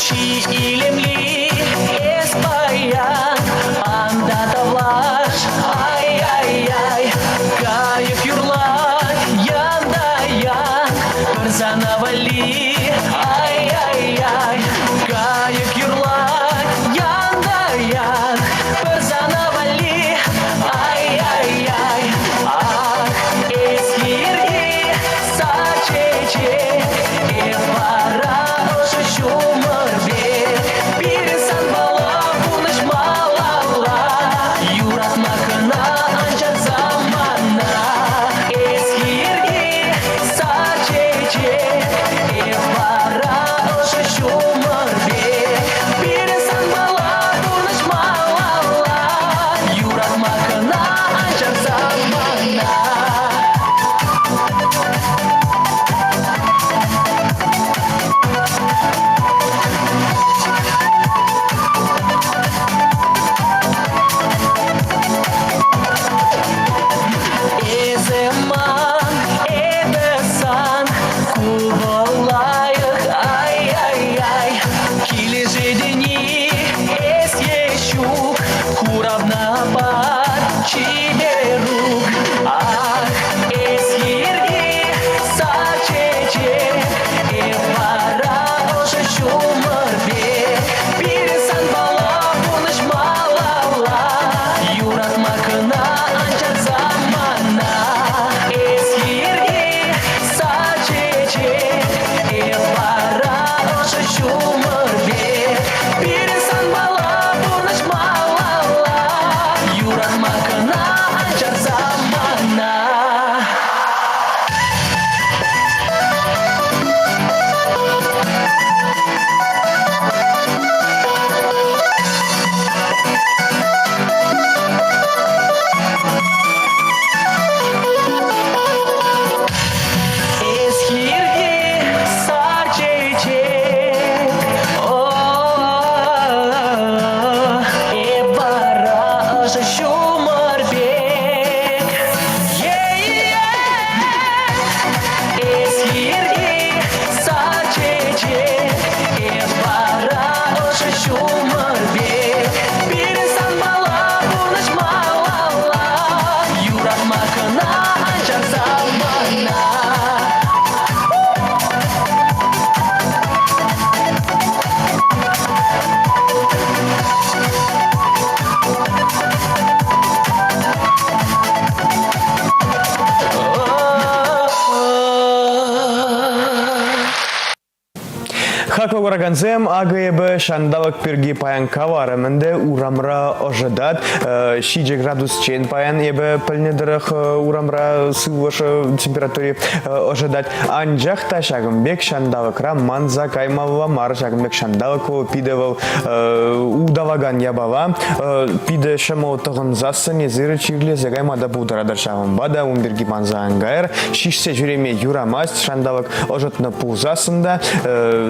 Чи илемли эс паян, ан та тавлаш, ай-ай-ай, кайӑк юрлать, ян та ян, пӗр сана валли, ай-ай-ай, кайӑк юрлать, ян та ян, пӗр сана валли, ай-ай-ай, ах, эс хирти сар чечек, эп вара ӑшӑ ҫумӑр пек, пирӗн санпала пурнӑҫ малалла, юратма кӑна ан чарсам мана. куракансем, акӑ эпӗ ҫанталӑк пирки паян каларӑм ӗнтӗ. Урамра ӑшӑтать. 7 градусчен паян эпӗ пӗлнӗ тӑрӑх урамра сывлӑш температури ӑшӑтать. Анчах та ҫакӑн пек ҫанталӑкра манса каймалла мар. Ҫакӑн пек ҫанталӑк вӑл питӗ вӑл улталакан япала. Питӗ ҫӑмӑл тӑхӑнсассӑн эсир чирлесе кайма та пултаратӑр. Ҫавӑнпа та ун пирки манса ан кайӑр. Ҫиҫсе ҫӳреме юрамасть. Ҫанталӑк ӑшӑтнӑ пулсассӑн та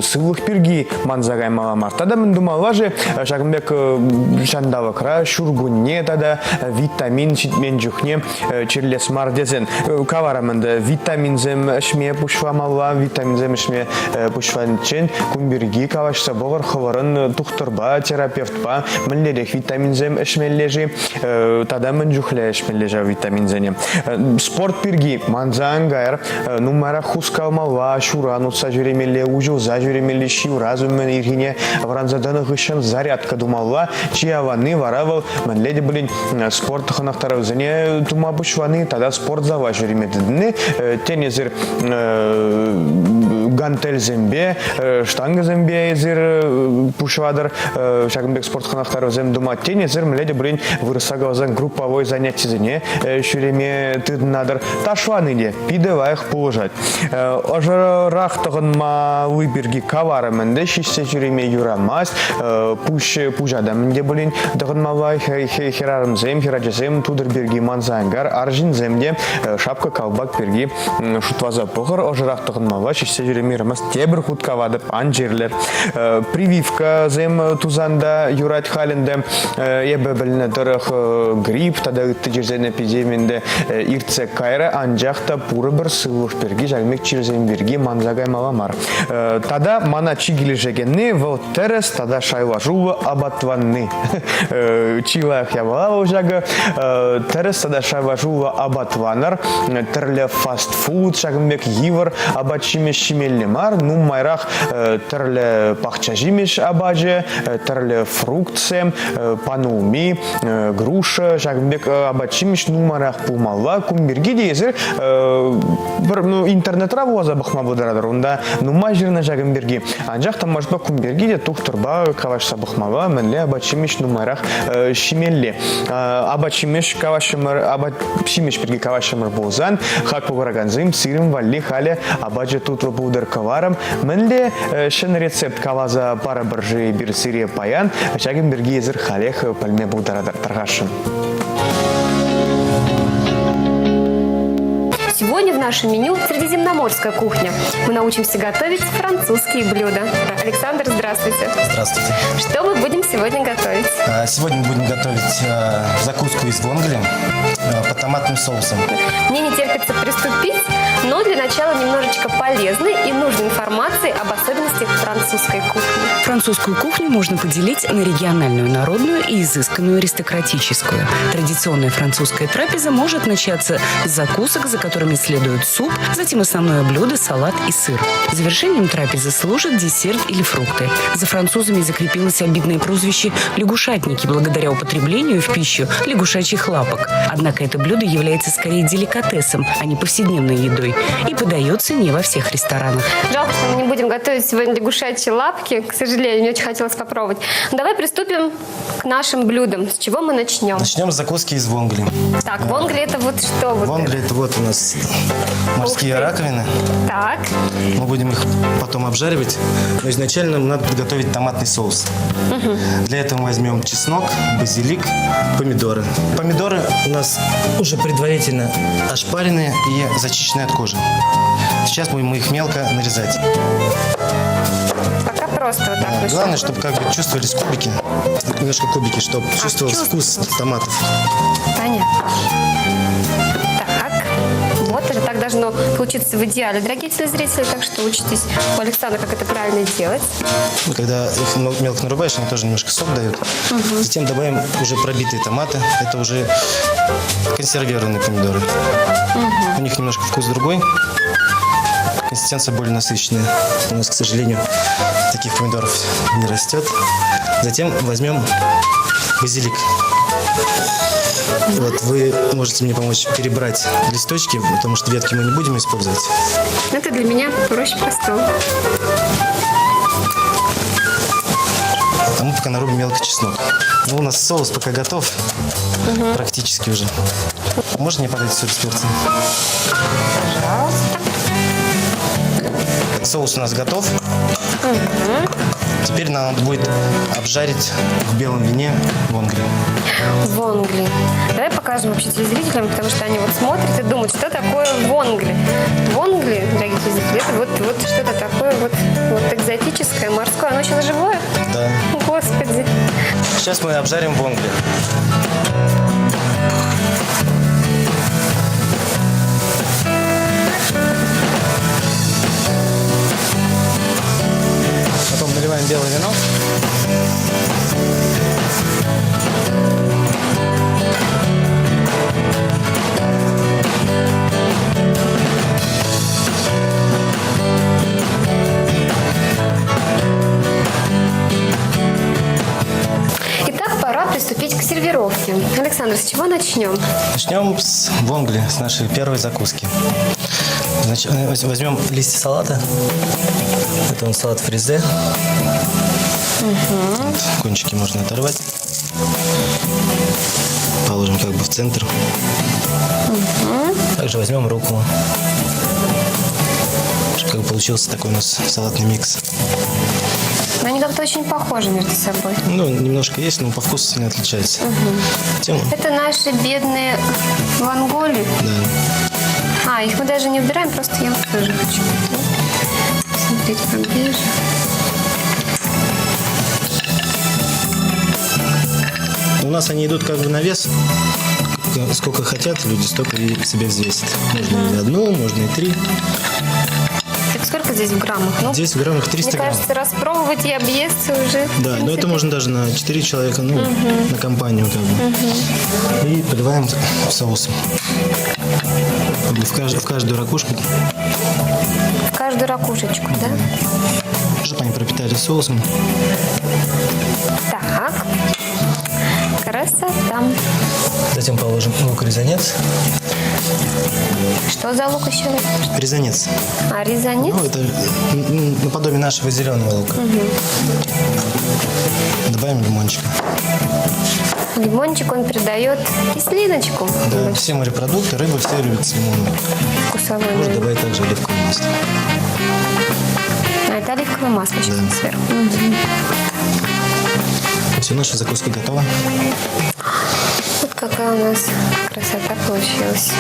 сывлӑх пирки манса каймалла мар. Тата мӗн тумалла-ши ҫакӑн пек ҫанталӑкра ҫуркунне тата витамин ҫитмен чухне чирлес мар тесен каларӑм ӗнтӗ, витаминсем ӗҫме пуҫламалла, витаминсем ӗҫме пуҫланиччен кун пирки калаҫса пӑхӑр хӑвӑрӑн тухтӑрпа, терапевтпа мӗнлерех витаминсем ӗҫмелле-ши тата мӗн чухлӗ ӗҫмелле ҫав витаминсене. Спорт пирки манса ан кайӑр. Нумайрах хускалмалла, ҫуран утса ҫӳремелле, уҫӑлса ҫӳремелле, ҫыврас умӗн ирхине вӑранса тӑнӑ хыҫҫӑн зарядка тумалла. Чи аванни вара вӑл мӗнле те пулин спорт хӑнӑхтарӑвӗсене тума пуҫлани тата спортзала ҫӳреме тытӑнни. Тен, эсир гантельсемпе, штангӑсемпе эсир пуҫлатӑр ҫакӑн пек спорт хӑнӑхтарӑвӗсем тума. Тен, эсир мӗнле те пулин вырӑсла каласан групповой занятисене ҫӳреме тытӑнатӑр. Ташлани те питӗ лайӑх пулӑшать. Ӑшӑрах тӑхӑнмалли пирки каларӑм ӗнтӗ, ҫиҫсе ҫӳреме юрамасть. Пуҫ пуҫа та мӗн те пулин тӑхӑнмалла. Хӗрарӑмсем, хӗрачасем тутӑр пирки манса ан кар, арҫынсем те шапка калпак пирки шутласа пӑхӑр, ӑшӑрах тӑхӑнмалла, ҫиҫсе ҫӳреме юрамасть. Тепӗр хут калатӑп, ан чирлӗр. Прививкӑсем тусан та юрать халь ӗнтӗ. Эпӗ пӗлнӗ тӑрӑх грипп тата ытти чирсен эпидемийӗнде иртсе кайрӗ, анчах та пурӗпӗр сывлӑх пирки, ҫакӑн пек чирсем пирки манса каймалла мар. Тата мана чи килӗшекенни вӑл тӗрӗс тата шайлашуллӑ апатланни. Чи лайӑх япала вӑл ҫакӑ. Тӗрӗс тата шайлашуллӑ апатланӑр. Тӗрлӗ фастфуд, ҫакӑн пек йывӑр апат-ҫимӗҫ ҫимелле мар, нумайрах тӗрлӗ пахча-ҫимӗҫ апачӗ, тӗрлӗ фруктсем, панулми, груша, ҫакӑн пек апат-ҫимӗҫ нумайрах пулмалла. Кун пирки те эсир пӗр ну, интернетра вуласа пӑхма пултаратӑр. Унта нумай ҫырнӑ ҫакӑн пирки. Анчах та, может, кун пирки те тухтӑрпа калаҫса пӑхмалла, мӗнле апат-ҫимӗҫ нумайрах ҫимелле. Апат-ҫимӗҫ калаҫӑмӑр, апат-ҫимӗҫ пирки калаҫӑмӑр пулсан, хаклӑ куракансем сирӗн валли халӗ апачӗ тутлӑ пултӑр кӑварӑм. Мӗнле ҫӗнӗ рецепт каласа парӑпӑр-ши эпир сире паян? Ҫакӑн пирки эсир халех пӗлме пултаратӑр тархасшӑн. Сегодня в нашем меню средиземноморская кухня. Мы научимся готовить французские блюда. Александр, здравствуйте. Здравствуйте. Что мы будем сегодня готовить? Сегодня мы будем готовить закуску из вонгли под томатным соусом. Мне не терпится приступить, но для начала немножечко полезной и нужной информации об особенностях французской кухни. Французскую кухню можно поделить на региональную народную и изысканную аристократическую. Традиционная французская трапеза может начаться с закусок, за которыми следует суп, затем основное блюдо, салат и сыр. Завершением трапезы служит десерт или фрукты. За французами закрепилось обидное прозвище «лягушатники» благодаря употреблению в пищу лягушачьих лапок. Однако это блюдо является скорее деликатесом, а не повседневной едой и подается не во всех ресторанах. Жалко, что мы не будем готовить сегодня лягушачьи лапки, к сожалению, мне очень хотелось попробовать. Но давай приступим к нашим блюдам. С чего мы начнем? Начнем с закуски из вонгли. Так, вонгли это вот что? Вот вонгли это вот у нас морские раковины. Так. Мы будем их потом обжаривать. Но изначально нам надо подготовить томатный соус. Угу. Для этого мы возьмем чеснок, базилик, помидоры. Помидоры у нас уже предварительно ошпаренные и зачищенные от кожи. Сейчас будем их мелко нарезать. Пока просто вот так. Да, главное, чтобы как бы чувствовались кубики. Немножко кубики, чтобы а, чувствовался вкус томатов. Понятно. Так, вот это так должно получиться в идеале, дорогие телезрители. Так что учитесь у Александра, как это правильно делать. Ну, когда их мелко нарубаешь, они тоже немножко сок дают. Угу. Затем добавим уже пробитые томаты. Это уже консервированные помидоры. Угу. У них немножко вкус другой. Консистенция более насыщенная. У нас, к сожалению, таких помидоров не растет. Затем возьмем базилик. Вот вы можете мне помочь перебрать листочки, потому что ветки мы не будем использовать. Это для меня проще простого. А мы пока нарубим мелко чеснок. Ну, у нас соус пока готов. Угу. Практически уже. Можно мне подать соль с перцем? Пожалуйста. Соус у нас готов. Угу. Теперь нам надо будет обжарить в белом вине вонгли. Вонгли. Давай покажем вообще телезрителям, потому что они вот смотрят и думают, что такое вонгли. Вонгли, дорогие телезрители, это вот, вот что-то такое вот, вот экзотическое, морское. Оно еще живое? Да. Господи. Сейчас мы обжарим вонгли. Потом наливаем белое вино. Итак, пора приступить к сервировке. Александр, с чего начнем? Начнем с вонгли, с нашей первой закуски. Значит, э, возьмем листья салата. Это он салат фризе. Угу. Вот, кончики можно оторвать. Положим как бы в центр. Угу. Также возьмем руку. Чтобы как бы получился такой у нас салатный микс. Но они как-то очень похожи между собой. Ну, немножко есть, но по вкусу сильно отличается. Угу. Тем... Это наши бедные ванголи. Да. А, их мы даже не убираем, просто я вот тоже хочу посмотреть поближе. У нас они идут как бы на вес. Сколько хотят люди, столько и себе взвесят. Можно и одну, можно и три. Так сколько здесь в граммах? Ну, Здесь в граммах 300 Мне грамм. кажется, распробовать и объесться уже. в Да, но это принципе. можно даже на 4 человека, ну, Мгм. на компанию как бы. Мгм. И поливаем соусом. Как бы В, кажд- в каждую ракушку, В каждую ракушечку, да? чтобы они пропитали соусом. Так. Красота. Затем положим лук-резанец. Что за лук еще раз? Резанец. А, резанец? Ну, это м, наподобие нашего зеленого лука. Мгм. Добавим лимончика. Лимончик он придает кислиночку Да, все морепродукты, рыбу все любят с лимоном. вкусовую. Можно добавить также оливковое масло. А, это оливковое масло сейчас сверху. Мгм. Все, наша закуска готова. Вот какая у нас красота получилась.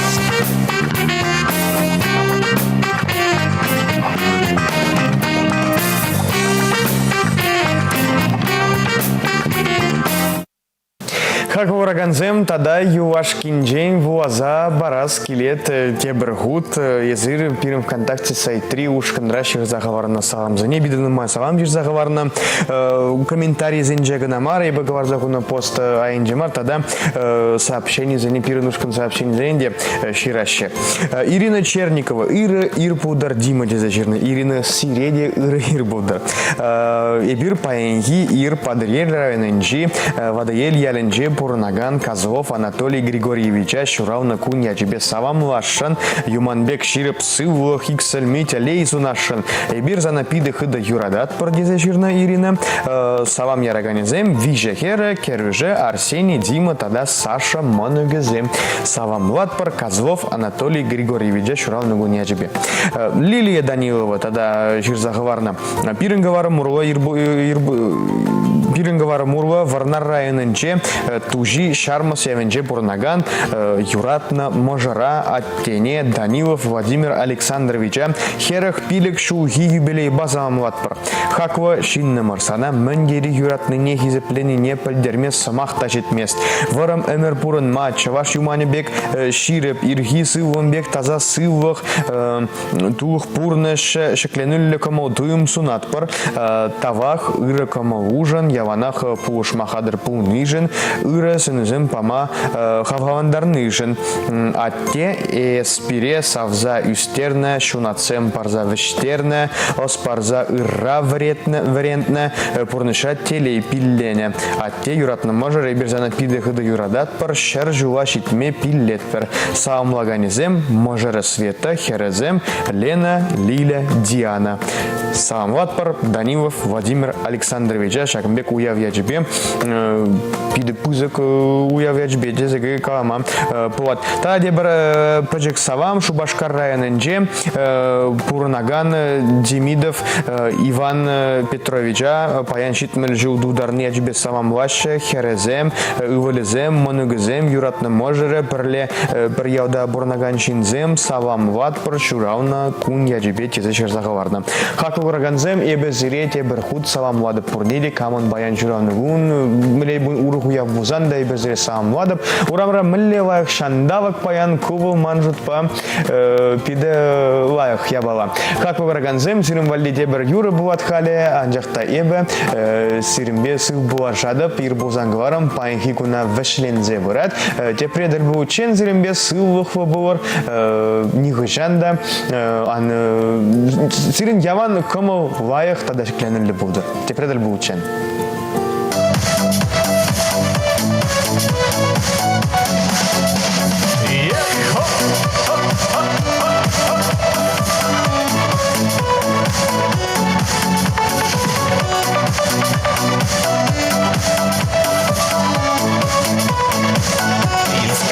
Хаклӑ куракансем тата юлашкинчен вуласа парас килет тепӗр хут. Эсир пирӗн ВКонтакте сайтри ушкӑнра ҫырса хӑварнӑ саламсене питӗ нумай салам ҫырса хӑварнӑ. Комментарисенче кӑна мар, эпӗ кӑларса хунӑ пост айӗнче мар, тата сообщенисене, пирӗн ушкӑн сообщенисене те ҫыраҫҫӗ. Ирина Черникова, ырӑ ир пултӑр Дима тесе ҫырнӑ. Ирина сире те ырӑ ир пултӑр. Эпир паянхи ир Патӑрьел районӗнчи Ватӑел ялӗнче пурӑнакан Козлов Анатолий Григорьевича ҫуралнӑ кун ячӗпе саламласшӑн, юман пек ҫирӗп сывлӑх, иксӗлми телей сунасшӑн. Эпир сана питӗ хытӑ юрататпӑр тесе ҫырнӑ Ирина. Салам яраканӗсем виҫӗ хӗрӗ, кӗрӳшӗ Арсений, Дима тата Саша мӑнукӗсем. Саламлатпӑр Козлов Анатолий Григорьевича ҫуралнӑ кун ячӗпе. Лилия Данилова тата ҫырса хӑварнӑ. Пирӗн кӑварӑм урлӑ Пирӗн кӑварӑм урлӑ Вӑрнар районӗнче Туҫи Ҫармӑс ялӗнче пурӑнакан юратнӑ мӑшӑра аттене Данилов Владимир Александровича 45 ҫулхи юбилейпа саламлатпӑр. Хаклӑ ҫыннӑмӑр, сана мӗн тери юратнине хисепленине пӗлтерме сӑмах та ҫитмест. Вӑрӑм ӗмӗр пурӑнма чӑваш юманӗ пек ҫирӗп, ирхи сывлӑм пек таса сывлӑх, тулӑх пурнӑҫ, ҫӗкленӳллӗ кӑмӑл-туйӑм сунатпӑр. Тавах ырӑ кӑмӑлушӑн, яланах пулӑшма хатӗр пулнишӗн, ырӑ сӗнӳсем пама хавхалантарнишӗн. Атте эс пире савса ӳстернӗ, ҫунатсем парса вӗҫтернӗ, ӑс парса ырра вӗрентнӗ, пурнӑҫра телей пилленӗ. Атте юратнӑ мӑшӑр, эпир сана питӗ хытӑ юрататпӑр, ҫӗр ҫула ҫитме пиллетпӗр. Саламлаканӗсем мӑшӑрӗ Света, хӗрӗсем Лена, Лиля, Диана. Саламлатпӑр Данилов Владимир Александровича ҫакӑн пек. уяв ячӗпе питӗ пысӑк уяв ячӗпе тесе калама пулать. Тата тепӗр пӗчӗк салам Шупашкар районӗнче пурӑнакан Демидов Иван Петровича паян 70 ҫул тултарни ячӗпе саламлаҫҫӗ. Хӗрӗсем, ывӑлӗсем, мӑнукӗсем, юратнӑ мӑшӑрӗ, пӗрле пӗр ялта пурӑнакан ҫынсем саламлатпӑр ҫуралнӑ кун ячӗпе тесе ҫырса хӑварнӑ. Хаклӑ куракансем, эпӗ сире тепӗр хут саламлатӑп пурне те. Камӑн паян ҫуралнӑ кун, мӗнле урӑх уяв пулсан та эпӗ сире саламлатӑп. Урамра мӗнле лайӑх ҫанталӑк паян, ку вӑл ман шутпа питӗ лайӑх япала. Хаклӑ куракансем, сирӗн валли тепӗр юрӑ пулать халӗ, анчах та эпӗ сирӗнпе сыв пулашатӑп. Ир пулсан кӑларӑм паянхи куна вӗҫленсе пырать. Тепре тӗл пуличчен сирӗнпе сывлӑхлӑ пулӑр. Нихӑҫан та ан сирӗн ялан кӑмӑл лайӑх тата ҫӗкленӳллӗ пултӑр. Тепре тӗл пуличчен.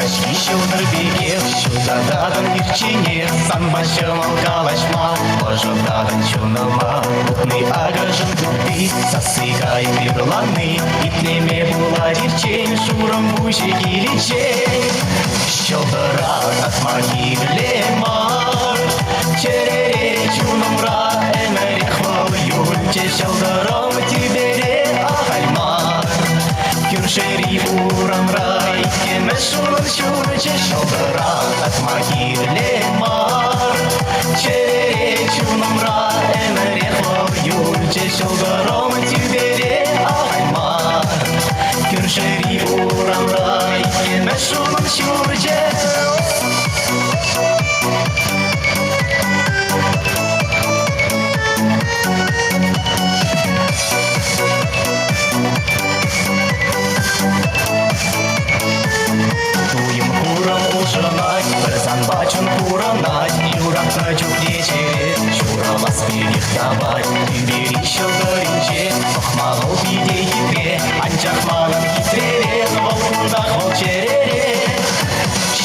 Каҫхи ҫӑлтӑр пекех ҫутататӑн ирчченех санпа ҫӑмӑл калаҫма, ӑшӑтатӑн чунӑма. Утни акӑшӑн туппи, сасси кайӑк юрлани, итлеме пулать ирччен, шурӑм пуҫӗ киличчен. Ҫӑлтӑра татма кирлӗ мар, чӗрере чунӑмра ӗмӗрех вӑл юлчӗ ҫӑлтӑрӑм тӳпере ахаль мар. Кӳршӗри урамра иккӗмӗш унӑн ҫурчӗ ҫӑлтӑра татма кирлӗ мар. Чӗрере чунӑмра ӗмӗрех вӑл юлчӗ ҫӑлтӑрӑм тӳпере ахаль мар. Кӳршӗри урамра иккӗмӗш унӑн ҫурчӗ. Туйӑм хурӑм улшӑнать, пӗр санпа чун пурӑнать, юратнӑ чухне чӗре ҫуралас пекех тапать. Тӳпери ҫӑлтӑрӗнче пӑхма вӑл питӗ хитре, анчах манӑн хитререх вӑл кунтах вӑл чӗрере.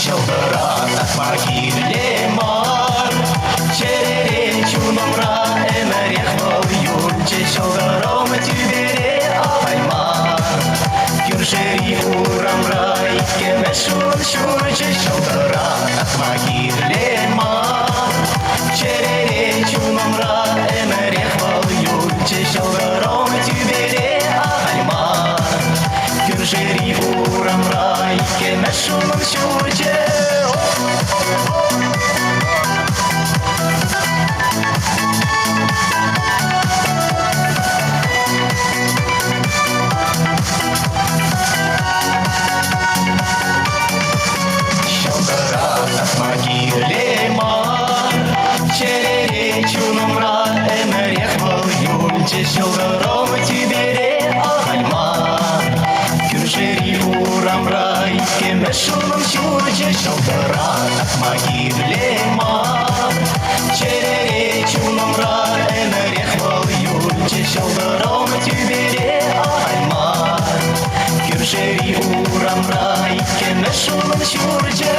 Ҫӑлтӑра татма кирлӗ мар, чӗрере чунӑмра ӗмӗрех вӑл юлчӗ ҫӑлтӑрӑм тӳпере ахаль мар. Кӳршӗри урамра иккӗмӗш ун ҫурчӗ ҫӑлтӑра татма кирлӗ мар. Чӗрере чунӑмра ӗмӗрех вӑл юлчӗ ҫӑлтӑрӑм тӳпере ахаль мар. Кӳршӗри урамра иккӗмӗш унӑн ҫурчӗ. Ҫӑлтӑра татма кирлӗ мар, чӗрере чунӑмра ӗмӗрех вӑл юлчӗ ҫӑлтӑрӑм тӳпере ахаль мар. Кӳршӗри урамра иккӗмӗш унӑн ҫурчӗ ҫӑлтӑра татма кирлӗ мар. Чӗрере чунӑмра ӗмӗрех вӑл юлчӗ ҫӑлтӑрӑм тӳпере ахаль мар. Кӳршӗри урамра иккӗмӗш унӑн ҫурчӗ.